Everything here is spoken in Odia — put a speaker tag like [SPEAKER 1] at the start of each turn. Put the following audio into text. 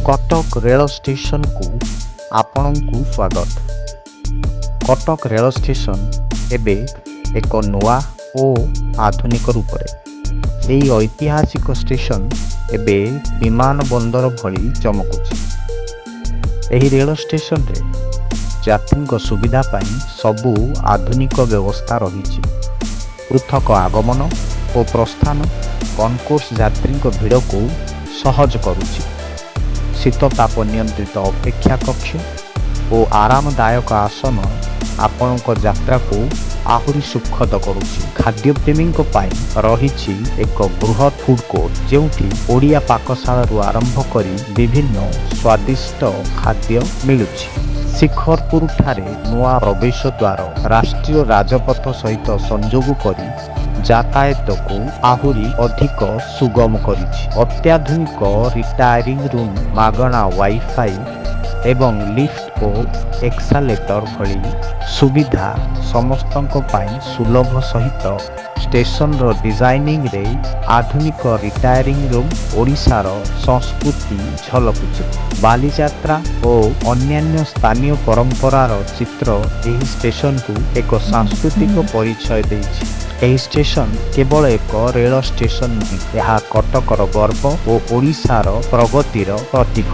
[SPEAKER 1] କଟକ ରେଳ ଷ୍ଟେସନକୁ ଆପଣଙ୍କୁ ସ୍ୱାଗତ। କଟକ ରେଳ ଷ୍ଟେସନ ଏବେ ଏକ ନୂଆ ଓ ଆଧୁନିକ ରୂପରେ। ଏହି ଐତିହାସିକ ଷ୍ଟେସନ ଏବେ ବିମାନ ବନ୍ଦର ଭଳି ଚମକୁଛି। ଏହି ରେଳ ଷ୍ଟେସନରେ ଯାତ୍ରୀଙ୍କ ସୁବିଧା ପାଇଁ ସବୁ ଆଧୁନିକ ବ୍ୟବସ୍ଥା ରହିଛି। ପୃଥକ ଆଗମନ ଓ ପ୍ରସ୍ଥାନ କନକୋର୍ସ ଯାତ୍ରୀଙ୍କ ଭିଡ଼କୁ ସହଜ କରୁଛି। ଶୀତତାପ ନିୟନ୍ତ୍ରିତ ଅପେକ୍ଷା କକ୍ଷ ଓ ଆରାମଦାୟକ ଆସନ ଆପଣଙ୍କ ଯାତ୍ରାକୁ ଆହୁରି ସୁଖଦ କରୁଛି। ଖାଦ୍ୟପ୍ରେମୀଙ୍କ ପାଇଁ ରହିଛି ଏକ ବୃହତ୍ ଫୁଡ୍ କୋର୍ଟ, ଯେଉଁଠି ଓଡ଼ିଆ ପାକଶାଳାରୁ ଆରମ୍ଭ କରି ବିଭିନ୍ନ ସ୍ୱାଦିଷ୍ଟ ଖାଦ୍ୟ ମିଳୁଛି। ଶିଖରପୁର ଠାରେ ନୂଆ ପ୍ରବେଶ ଦ୍ୱାର ରାଷ୍ଟ୍ରୀୟ ରାଜପଥ ସହିତ ସଂଯୋଗ କରି ଯାତାୟାତକୁ ଆହୁରି ଅଧିକ ସୁଗମ କରିଛି। ଅତ୍ୟାଧୁନିକ ରିଟାୟାରିଂ ରୁମ୍, ମାଗଣା ୱାଇଫାଇ ଏବଂ ଲିଫ୍ଟ ଓ ଏସ୍କାଲେଟର ଭଳି ସୁବିଧା ସମସ୍ତଙ୍କ ପାଇଁ ସୁଲଭ ସହିତ ଷ୍ଟେସନର ଡିଜାଇନିଂରେ ଆଧୁନିକ ରିଟାୟାରିଂ ରୁମ୍ ଓଡ଼ିଶାର ସଂସ୍କୃତି ଝଲକୁଛି। ବାଲିଯାତ୍ରା ଓ ଅନ୍ୟାନ୍ୟ ସ୍ଥାନୀୟ ପରମ୍ପରାର ଚିତ୍ର ଏହି ଷ୍ଟେସନକୁ ଏକ ସାଂସ୍କୃତିକ ପରିଚୟ ଦେଇଛି। ଏହି ଷ୍ଟେସନ କେବଳ ଏକ ରେଳ ଷ୍ଟେସନ ନୁହେଁ, ଏହା କଟକର ଗର୍ବ ଓ ଓଡ଼ିଶାର ପ୍ରଗତିର ପ୍ରତୀକ।